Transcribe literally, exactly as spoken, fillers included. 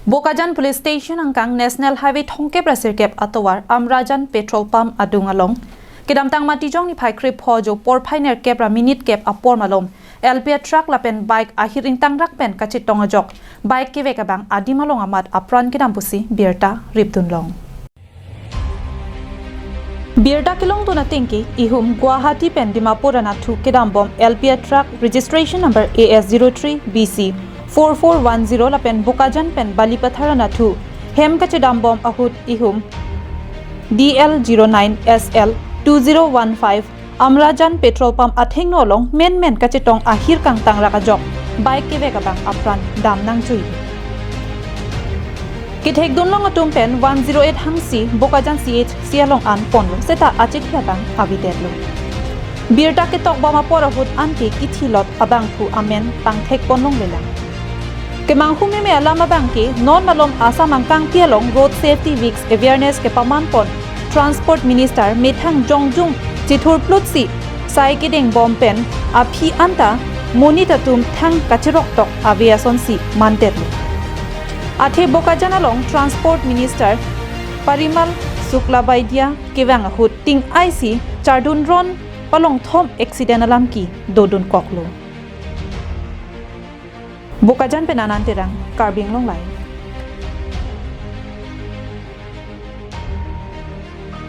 Bokajan Police Station angkang National Highway thomkep ra sirkep atovar Amrajan Petrol Pump adung along kedamtang Matijong niphai krepho ajo porphai nerkep ra minute kep apor malom L P a truck lapen bike ahir ingtangrak pen kachetong ajok bike kevek abang adim along amat apran kedam pusi birta ripdun long. Birta kelongdun atengke ihum Guwahati pen Dimapur anathu kedambom L P a truck registration number A S zero three B C four four one zero lapen Bokajan pen Balipathar anathu hem kachedambom ahut ihum D L zero nine S L two zero one five Amrajan Petrol Pump athengno along menmen kachetong ahir kangtangrak ajok bike kevek abang apran dam nangchui. Kethekdun long atum pen one zero eight hangsi Bokajan C H C along an ponlo seta achithi abang avedetlo. Birta ketokbom apor ahut anke kithilot abangphu amen pangthek ponlonglelang. Kemanghu meme alam abangke non malom Assam angkangpi along Road Safety Weeks awareness kepaman pon Transport Minister methang jongjung chithurplutsi sai kedengbom pen aphi anta monit atum thang kacheroktok ave asonsi mantetlo. Athe Bokajan along Transport Minister Parimal Suklabaidya kevang ahut ting-aisi chardunron palongthom accident alam ke dodunkoklo. Bokajan pen Anand Terang, Karbi Anglong Live.